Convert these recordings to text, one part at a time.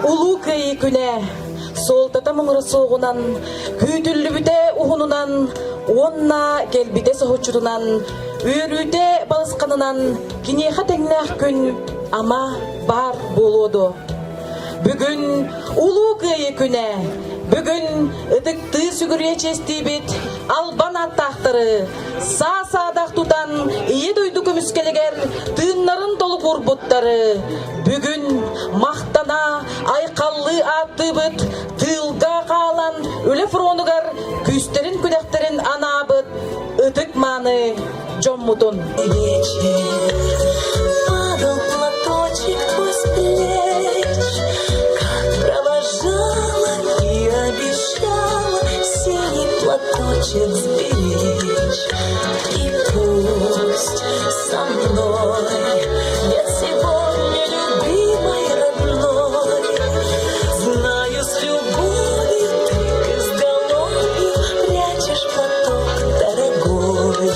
Улуу Кыайыы күнэ суолтата муҥура суоҕунан, күүтүллүбүтэ уһунунан уонна кэлбитэ соһуччутунан, үөрүүтэ балысханынан киниэхэ тэҥнээх күн ама баар буолуо дуо? Бүгүн Улуу Кыайыы күнэ! Бүгүн ытыктыы сүгүрүйэ чиэстиибит албан ааттаахтары, саа-саадах тутан Ийэ дойду көмүскэлигэр тыыннарын толук уурбуттары бүгүн махтана айхаллыы ааттыыбыт тыылга хаалан үлэ фронугар күүстэрин-күдэхтэрин анаабыт ытык-мааны дьоммутун. Падал платочек твой с плеч, Как провожала и обещала Синий платочек сберечь. И пусть со мной нет сегодня любимой родной, Знаю, с любовью ты к изголовью Прячешь платок дорогой.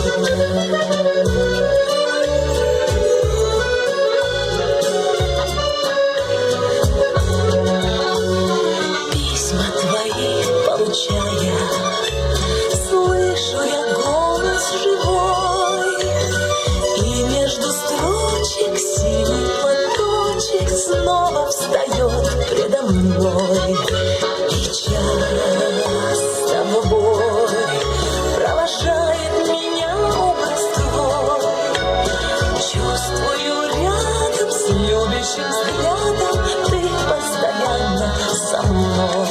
Письма твои получая, Слышу я голос живой, И между строчек синий платочек Снова встает предо мной. И часто в бой Провожает меня образ твой. Чувствую рядом с любящим взглядом Ты постоянно со мной.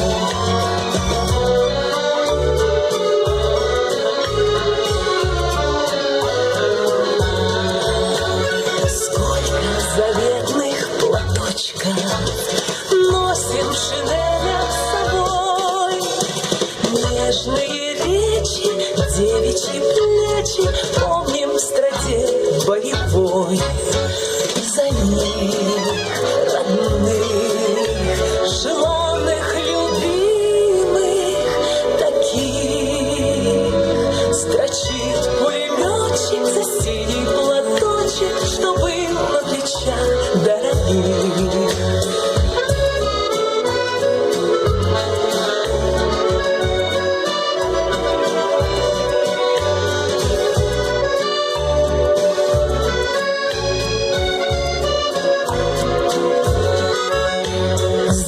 Сколько заветных платочков Носим в шинелях с собой. Нежные речи, девичьи плечи Помним в строте боевой. За них, родных, желанных, любимых, таких Строчит пулеметчик за синий платочек, Что был на плечах дорогих.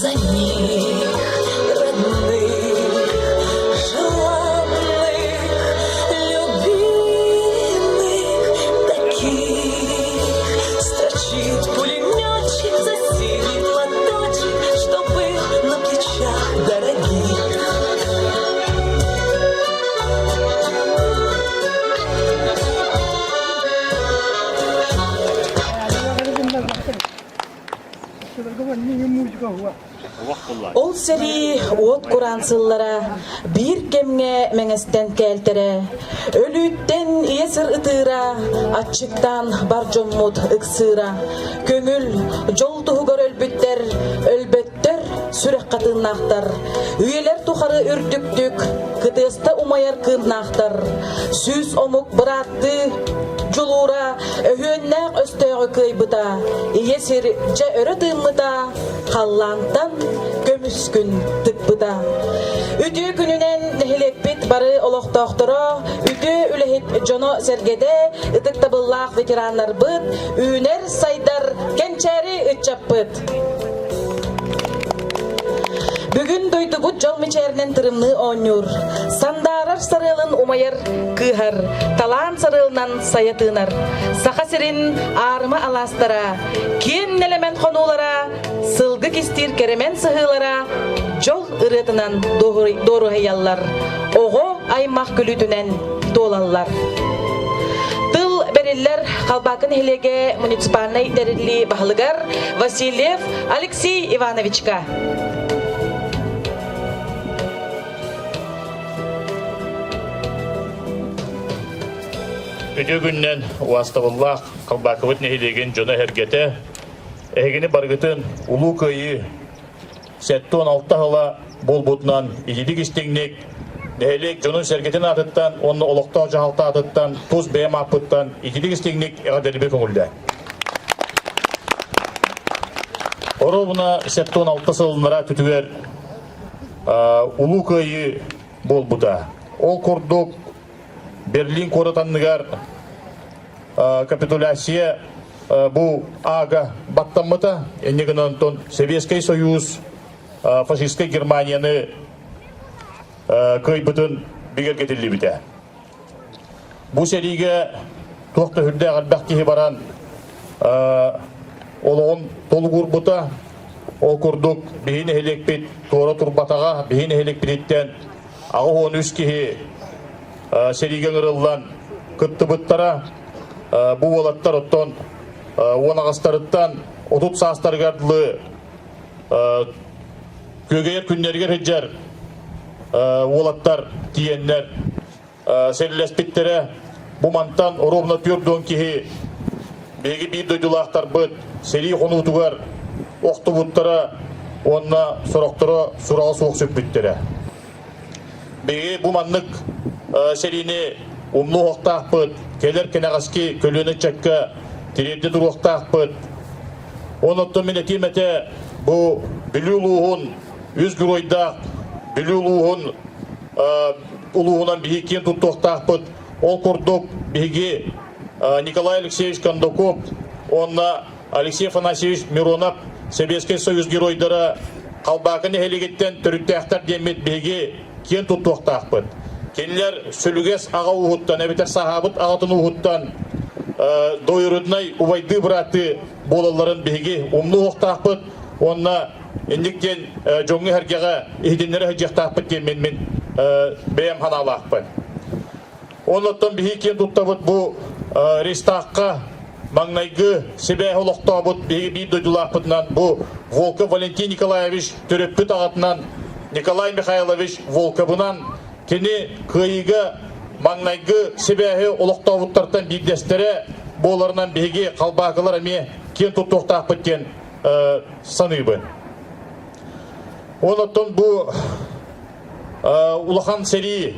За них, родных, желанных, любимых, таких Строчит пулеметчик за синий платочек, Что был на плечах дорогих. Ол сэрии уот кураан сыллара биир кэмҥэ мэҥэстэн кээлтэрэ, өлүүттэн ийэ сыр ытыыра, аччыктаан бар дьоммут ыксыыра, көҥүл, дьол туһугар өлбүттэр, өлбөттөр, сүрэх хатыыннаахтар, үйэлэр тухары үрдүктүк, кытыаста умайар кыымнаахтар, 100 омук бырааттыы дьулуура, өһүөннээх өстөөҕү кыайбыта, ийэ сир дьэ өрө тыыммыта, халлаантан көмүс күн тыкпыта. Үтүө күнүнэн нэһилиэкпит бары олохтоохторо, үтүө үлэһит дьоно-сэргэтэ, ытыктабыллаах ветераннарбыт, үүнэр сайдар кэнчээри ыччаппыт. Бүгүн дойдубут дьол мичээринэн тырымныы оонньуур, сандаарар сарыалын умайар кыыһар, талаан сарыалынан сайа тыынар. Саха сирин аарыма алаастара, киэн нэлэмэн хонуулара, сылгы кистиир кэрэмэн сыһыылара дьол ырыатынан дуоруһуйаллар, оҕо аймах күлүүтүнэн туолаллар. Тыл бэриллэр Халбаакы нэһилиэгэ муниципальнай тэриллии баһылыгар Васильев Алексей Ивановичка. Үтүө күннэн уастабыллаах Халбаакыбыт нэһилиэгин дьоно-сэргэтэ эһигини барыгытын Улуу Кыайыы 76 сыла буолбутунан ититик истиҥник нэһилиэк дьонун-сэргэтин аатыттан уонна олохтоох дьаһалта аатыттан тус бэйэм ааппыттан ититик истиҥник эҕэрдэлиибин көҥүллээ. Оруобуна 76 сылыннара түтүгэр Улуу Кыайыы буолбута. Ол курдук Берлин куорат анныгар капитуляция бу аага баттаммыта. Инньэ гынан онтон Сэбиэскэй Союз фашистскай Германияны кыайбытын бигэргэтиллибитэ. Бу сэриигэ туох да үрдээх элбэх киһи баран олоҕун толугурбута. Ол курдук биһи нэһилиэкпит туора турбатаҕа, биһи нэһилиэкпититтэн 83 киһи сэриигэ ыҥырыллан кыттыбыттара. Бу уолаттар оттон уон аҕыстарыттан 30 саастарыгар дылы күөгэйэр күннэригэр сылдьар уолаттар тиийэннэр сэриилэспиттэрэ. Бу мантан ровно 40 киһи биһиги биир дойдулаахтарбыт сэрии хонуутугар охтубуттара уонна сорохторо сураҕа суох сүппүттэрэ. Биһиги бу маннык сэриини умнуохтаахпыт, кэлэр кэнэҕэски көлүөнэ ыччакка тириэрдэ туруохтаахпыт. Онон мин этиим этэ бу Бүлүү улууһун үс геройдаах Бүлүү улууһун улууһунан биһиги киэн туттуохтаахпыт. Ол курдук биһиги Николай Алексеевич Кондаков уонна Алексей Афанасьевич Миронов Сэбиэскэй Союз геройдара Халбаакы нэһилиэгиттэн төрүттээхтэр диэммит биһиги киэн туттуохтаахпыт. Кинилэр сүлүгэс аҕа ууһуттан эбэтэр саһаабыт аҕатын ууһуттан двоюроднай убайдыы бырааттыы буолалларын биһиги умнуохтаахпыт уонна инник диэн дьоҥҥо-сэргэҕэ иһитиннэрэ сылдьыахтаахпыт диэн мин мин бэйэм санаалаахпын. Оннуттан биһиги киэн туттабыт бу Рейстаахха маҥнайгы сибээһи олохтообут биһиги биир дойдулаахпытынан бу Волков Валентин Николаевич төрөппүт аҕатынан Николай Михайлович Волковынан кини кыайыыга маҥнайгы сибээһи олохтообуттартан биирдэстэрэ буоларынан биһиги халбаакылар эмиэ киэн туттуохтаахпыт диэн саныыбын. Онон бу улахан сэрии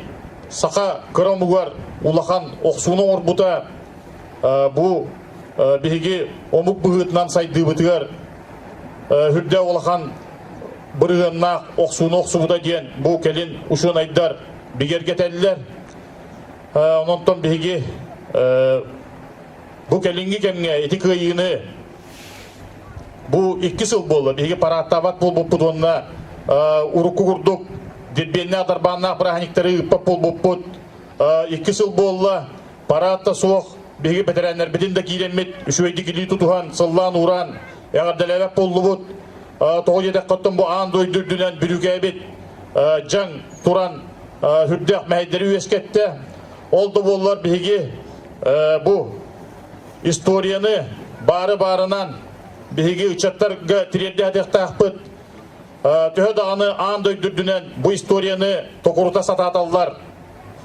саха кыра омугар улахан охсууну оҥорбута бу биһиги омук быһыытынан сайдыыбытыгар үрдээх улахан бырыһыаннаах охсууну охсубута диэн бу кэлин учуонайдар бигэргэтэллэр. Онтон биһиги бу кэлиҥҥи кэмҥэ ити кыайыыны Бу икки сыл буолла. Биһиги парааттаабат буолбуппут уонна урукку курдук дирбиэннээх дарбааннаах бырааһынньыктары ыыппат буолбуппут. Икки сыл буолла. Параат да суох. Биһиги бэтэрээннэрбитин да киирэммит үчүгэйдик илии тутуһан, сыллаан-уураан эҕэрдэлээбэт буоллубут. Тоҕо диэтэххэ, оттон бу аан дойду үрдүнэн бүрүүкээбит дьаҥ туран үрдээх мэһэйдэри үөскэттэ. Ол да буоллар биһиги бу историяны баары баарынан биһиги ыччаттарга тириэрдэ сатыахтаахпыт. Төһө даҕаны аан дойду үрдүнэн бу историяны токурута сатааталлар,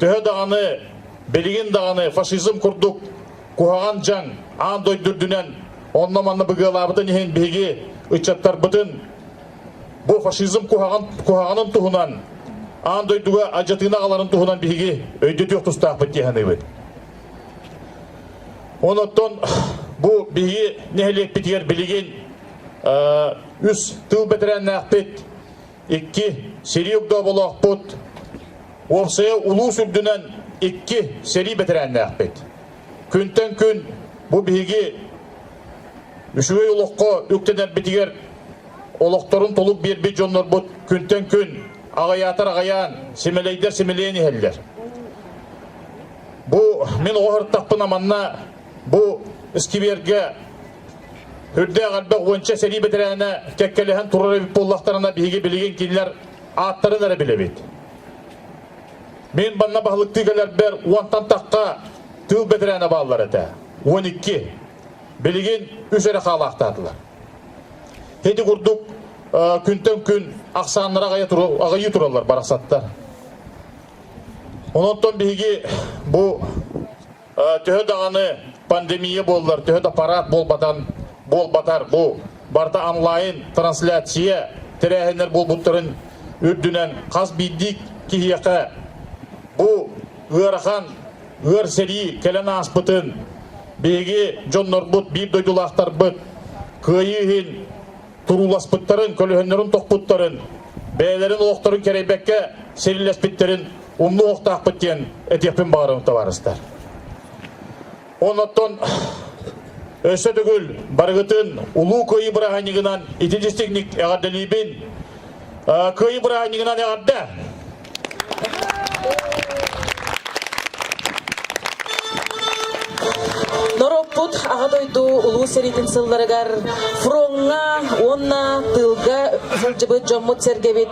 төһө даҕаны билигин даҕаны фашизм курдук куһаҕан дьаҥ аан дойду үрдүнэн онно-манна быгыалаабытын иһин биһиги ыччаттарбытын бу фашизм куһаҕан куһаҕанын туһунан аан дойдуга алдьатыыны аҕаларын туһунан биһиги өйдөтүөх тустаахпыт дии саныыбын. Онон бу биһиги нэһилиэкпитигэр билигин үс тыл бэтэрээннээхпит, икки сэрии огдооболоохпут, уопсайа улуус үрдүнэн икки сэрии бэтэрээннээхпит. Күнтэн күн бу биһиги үчүгэй олоххо үктэнэрбитигэр олохторун толук биэрбит дьоннорбут күнтэн күн аҕыйаатар аҕыйаан, симэлэйдэр симэлийэн иһэллэр. Бу мин оҕо сырыттахпына манна бу искибиэргэ үрдээх элбэх уонча сэрии бэтэрээнэ кэккэлэһэн турар эбит буоллахтарына биһиги билигин кинилэр ааттарын эрэ билэбит. Мин манна баһылыктыы кэлэрбэр уонтан тахха тыыл бэтэрээнэ бааллар этэ. 12. Билигин үс эрэ хаалаахтаатылар. Ити курдук күнтэн күн ахсааннара аҕыйыы тураллар барахсаттар. Онон биһиги бу төһө даҕаны пандемия буоллар, төһө да парад буолбатан буолбатар бу барыта онлайн трансляция тэрээһиннэр буолбуттарын үрдүнэн хас биирдии киһиэхэ бу ыарахан ыар сэрии кэлэн ааспытын биһиги дьоннорбут биир дойдулаахтарбыт кыайыы иһин. турууласпыттарын, көлөһүннэрин тохпуттарын, бэйэлэрин олохторун кэрэйбэккэ сирилэспиттэрин умнуохтаахпыт диэн этиэхпин баҕарабын табаарыстар. Оннуттан өссө төгүл барыгытын Улуу Кыайыы бырааһынньыгынан итинник эҕэрдэлиибин. Кыайыы бырааһынньыгынан эҕэрдэ! Норуоппут Аҕа дойду Улуу сэриитин сылларыгар фроҥҥа уонна тыылга сылдьыбыт дьоммут-сэргэбит,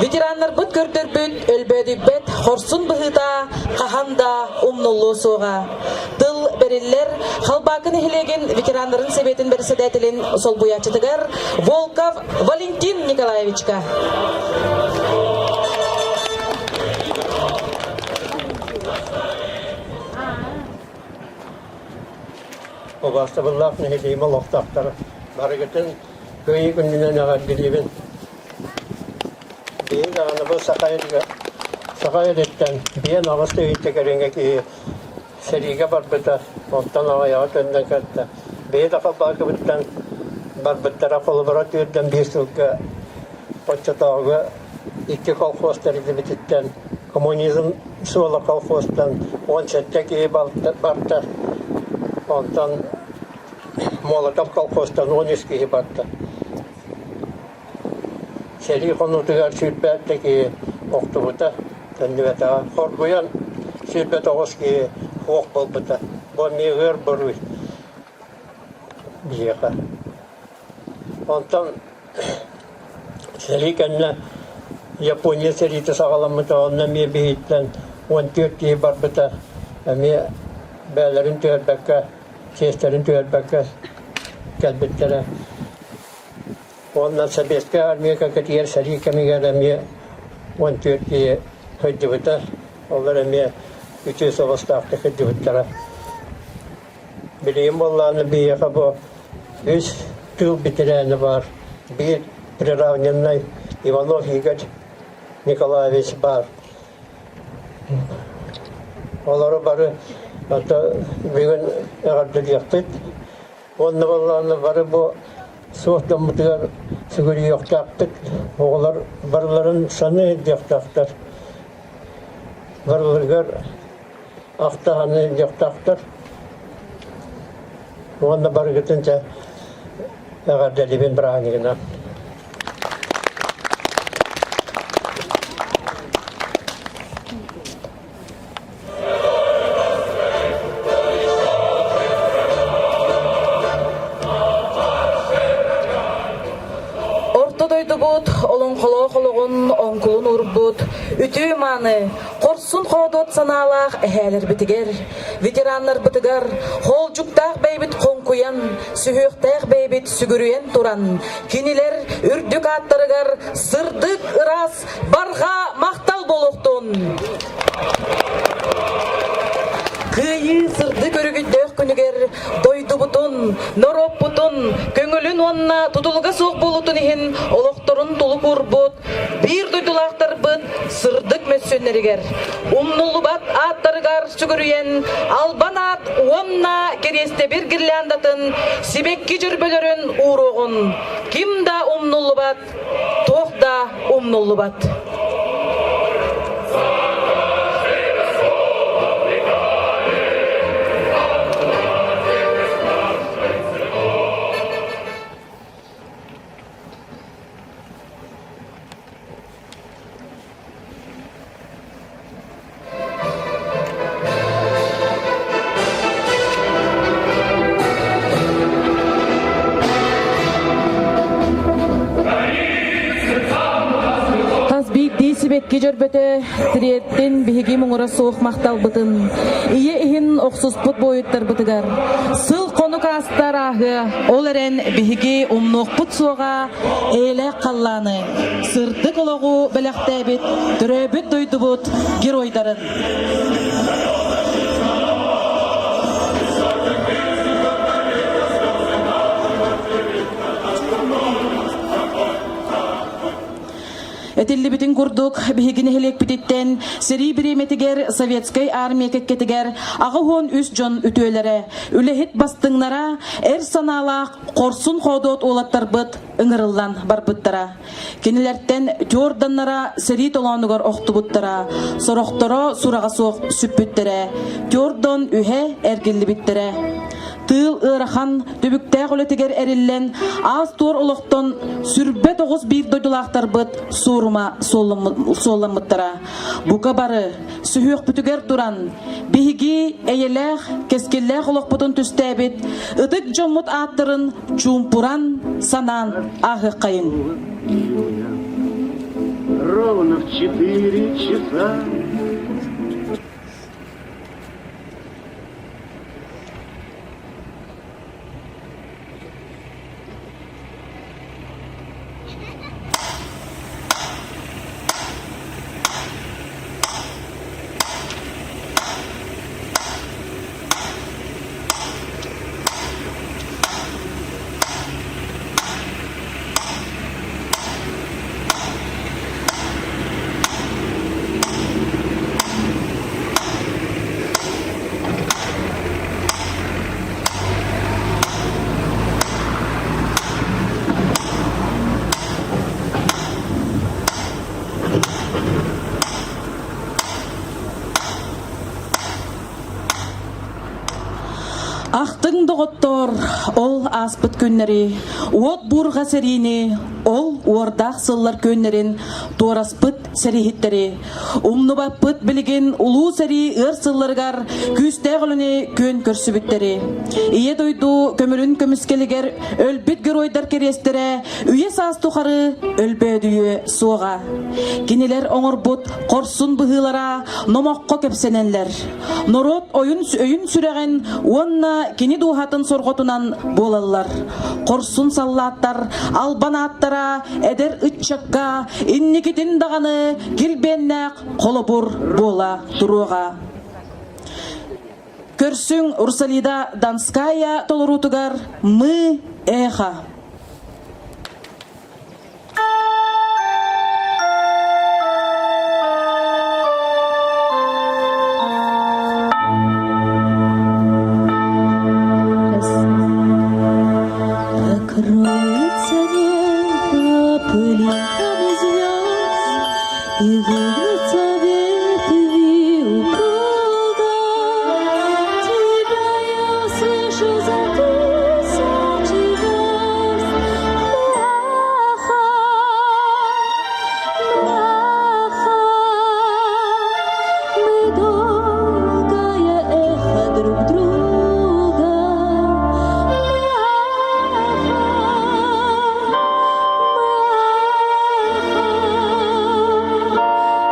ветераннарбыт көрдөрбүт өлбөөдүйбэт хорсун быһыыта хаһан да умнуллуо суоҕа. Тыл бэриллэр Халбаакы нэһилиэгин ветераннарын сэбиэтин бэрэссэдээтэлин солбуйааччытыгар Волков Валентин Николаевичка. Убаастабыллаах нэһилиэгим олохтоохторо, барыгытын Кыайыы күнүнэн эҕэрдэлиибин. Биһиги даҕаны бу Саха Саха сириттэн биэн аҕыс тыһыынча кэриҥэ киһи сэриигэ барбыта, онтон аҕыйаҕа төннөн кэлтэ. Биһи да Халбаакыбыттан барбыттара холобура түүрдэн биир сылга оччотооҕуга икки колхоз тэриллибититтэн коммунизм суола колхозтан 17 киһи барда. Онтон Молотов колхозтан 13 киһи барда. Сэрии хонуутугар сүүрбэттэ киһи охтубута, төннүбэтэҕэ. Хоргуйан 29 киһи суох буолбута. Бу эмиэ ыар буруй биһиэхэ. Онтон сэрии кэннэ Япония сэриитэ саҕаламмыта, онно эмиэ биһиттэн 14 киһи барбыта. Эмиэ бэйэлэрин түһэрбэккэ, чиэстэрин түһэрбэккэ кэлбиттэрэ. Уонна Сэбиэскэй Армия кэккэтигэр сэрии кэмигэр эмиэ 14 киһи сылдьыбыта. Олор эмиэ үтүө соҕустаахтык сылдьыбыттара. Билигин буоллаҕына биһиэхэ бу үс тыыл бэтэрээнэ баар. Биир приравненный Иванов Игорь Николаевич баар. Олору бары бүгүн эҕэрдэлиэхпит. Уонна буоллаҕына бары бу суох дьоммутугар сүгүрүйүөхтээхпит, оҕолор барыларын саныы сылдьыахтаахтар, барыларыгар ахтаһаны сылдьыахтаахтар уонна барыгытын чэ эҕэрдэлиибин бырааһынньыгынан. Орто дойдубут олоҥхолоох олоҕун оҥкулун уурбут үтүө-мааны, хорсун-хоодуот санаалаах эһээлэрбитигэр, ветераннарбытыгар хоолдьуктаах бэйбит хоҥкуйан, сүһүөхтээх бэйбит сүгүрүйэн туран, кинилэр үрдүк ааттарыгар сырдык ыраас Барҕа махтал буолуохтун! Кыайыы сырдык өрүгүйдээх күнүгэр дойдубутун, норуоппутун, көҥүлүн уонна тутулуга суох буолуутун иһин олохторун тулук уурбут биир дойдулаахтарбыт сырдык мөссүөннэригэр, умнуллубат ааттарыгар сүгүрүйэн албан аат уонна кэриэстэбил гирляндатын сибэкки дьөрбөлөрүн ууруоҕун ким да умнуллубат туох да умнуллубат. Хас биирдии сибэкки дьөрбөтө тириэртин биһиги муҥура суох махталбытын, ийэ иһин охсуспут буойуттарбытыгар сыл хонук аастар ааһыа, ол эрэн биһиги умнуохпут суоҕа эйэлээх халлааны, сырдык олоҕу бэлэхтээбит төрөөбүт дойдубут геройдарын. Этиллибит. Этиллибитин курдук, биһиги нэһилиэкпититтэн сэрии бириэмэтигэр советскай армия кэккэтигэр 83 дьон үтүөлэрэ, үлэһит бастыҥнара, эр санаалаах хорсун хоодуот уолаттарбыт ыҥырыллан барбыттара. Кинилэртэн тёрданнара сэрии толоонугар охтубуттара, сорохторо сураҕа суох сүппүттэрэ, тёрдон үһэ эргиллибиттэрэ. Тыыл ыарахан, түбүктээх үлэтигэр эриллэн, аас-туор олохтон сүрбэ тоҕус биир дойдулаахтарбыт суорума суолламмыттара. Бука бары сүһүөхпүтүгэр туран, биһиги эйэлээх, кэскиллээх олохпутун түстээбит ытык дьоммут ааттарын чуумпуран санаан ааһыаххайыҥ. Ровно в 4 часа. Ахтыҥ доҕоттоор, ол ааспыт күннэри, уот буурҕа сэриини, ол уордаах сыллар күөннэрин туораспыт сэрииһиттэри, умнубаппыт билигин улуу сэрии ыар сылларыгар күүстээх үлэни күөн көрсүбүттэри. Ийэ дойду көмүлүн көмүскэлигэр өлбүт геройдар кэриэстэрэ үйэ саас тухары өлбөөдүйүө суоҕа. Кинилэр оҥорбут хорсун быһыылара номоххо кэпсэнэллэр. Норуот ойун өйүн сүрэҕин уонна кини дууһатын сорҕотунан буолаллар. Хорсун саллааттар албан ааттара эдэр ыччакка инникитин даҕаны килбиэннээх холобур буола туруоҕа. Көрсүҥ Русалида Донская толоруутугар «Мы эхо». Покроется небо пылинками звезд, И выгнутся ветви упруго. Тебя я услышу за тысячи верст. Эхо, эхо, мы долгое эхо друг друга. Эхо, мы эхо,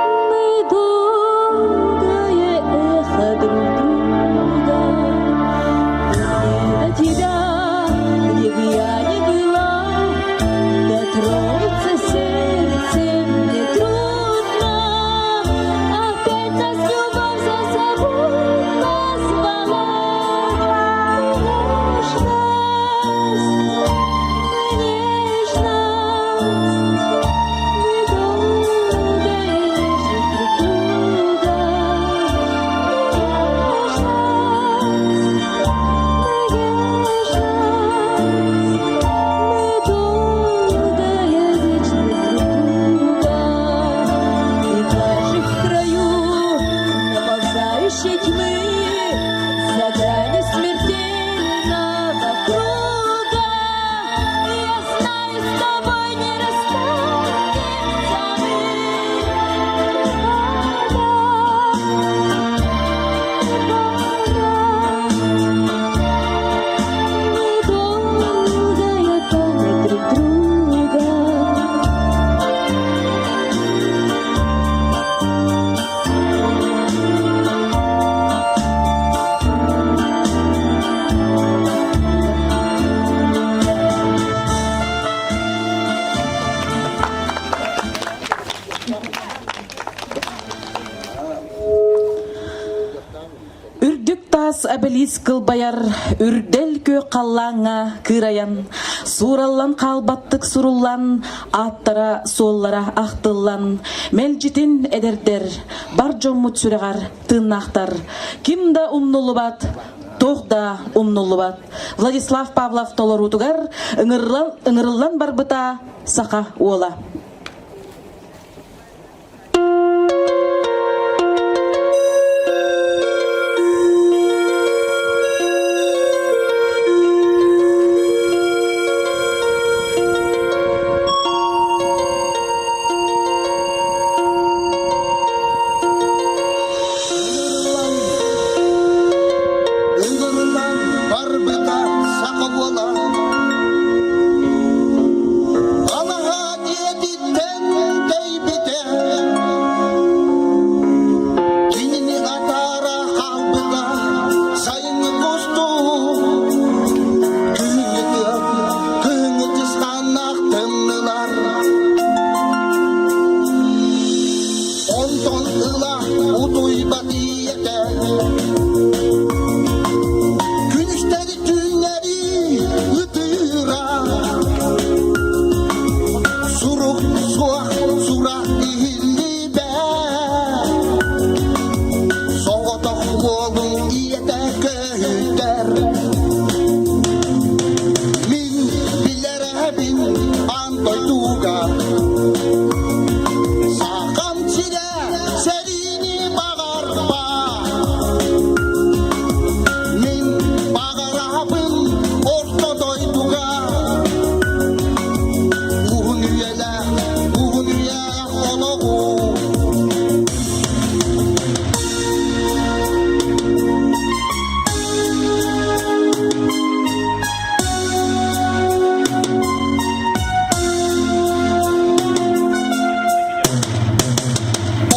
Кирбэлиис кылбайар үрдэл күөх халлааҥҥа кыырайан, суураллан хаалбаттык суруллан, ааттара-суоллара ахтыллан, мэлдьитин эдэрдэр, бар дьоммут сүрэҕэр тыыннаахтар. Ким да умнуллубат, туох да умнуллубат. Владислав Павлов толоруутугар ыҥырыллан, ыҥырыллан барбыта саха уола. Ыҥырыллан барбыта саха буолан Алаһа дьиэтиттэн тэйбитэ Кинини атаара хаалбыта сайыҥҥы кустуу Күһүҥҥү тыал, күһүҥҥү чысхааннаах тымнылар Онтон ыла утуйбат ийэтэ Күнүстэри түүннэри ытыыра Сурук суох сурах иһиллибэт Соҕотох уолун ийэтэ көһүтэр Мин билэрэбин аан дойдуга Сахам сирэ сэриини баҕарбат Мин баҕарабын орто дойдуга Уһун үйэлээх, уһун үйэлээх олоҕу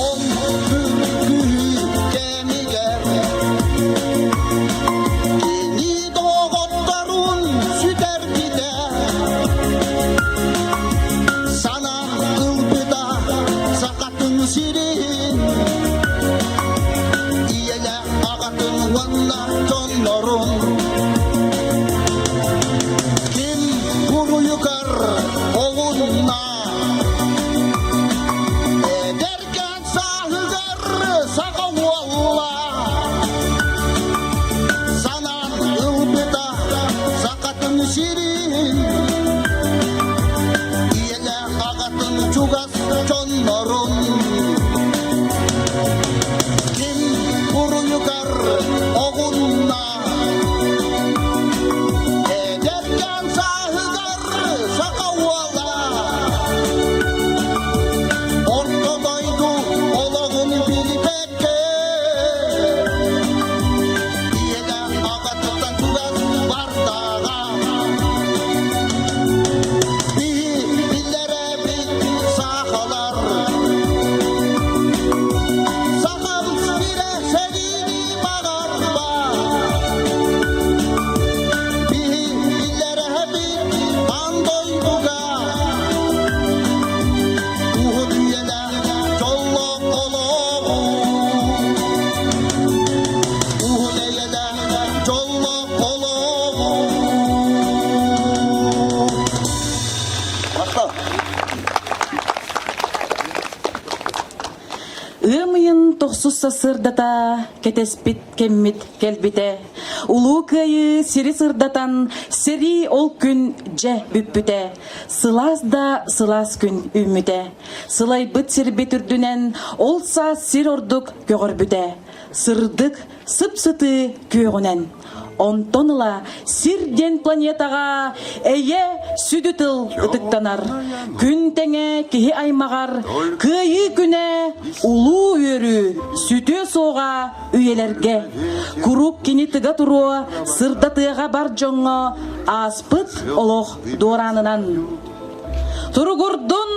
Он кэмигэр кини доҕотторун сүтэрбитэ санаан ылбыта сахатын сирин ийэлээх аҕатын уонна дьоннорун ким буруйугар оҕунна эдэркээн сааһыгар саха уолла санаан ылбыта сахатын сирин ийэлээх аҕатын чугас дьоннорун ким буруйугар оҕунна эдэркээн сааһыгар саха уола орто дойду олоҕун билбэккэ ийэлээх аҕатыттан чугас бардаҕа биһи биллэрэбит сахалар сахам сирэ сэриини баҕарба биһи биллэрэбит аан дойдуга уһун үйэлээх дьоллоох олоҕу уһун эйэлээх дьоллоох олоҕу Махтал. Ыам ыйын тохсус сарсыардата кэтэспит кэммит кэлбитэ. Улуу Кыайыы сири сырдатан, сэрии ол күн дьэ бүппүтэ. Сылаас да сылаас күн үүммүтэ. Сылайбыт сирбит үрдүнэн ол саас сир ордук көҕөрбүтэ. Сырдык, сып-сытыы күөҕүнэн. Онтон ыла сир диэн планетаҕа эйэ сүдү тыл ытыктанар. Күн тэҥэ киһи аймаҕар кыайыы күнэ улуу үөрүү сүтүө суоҕа үйэлэргэ. Куруук кини тыга туруо сырдатыаҕа бар дьоҥҥо ааспыт олох дуораанынан. Туругурдун!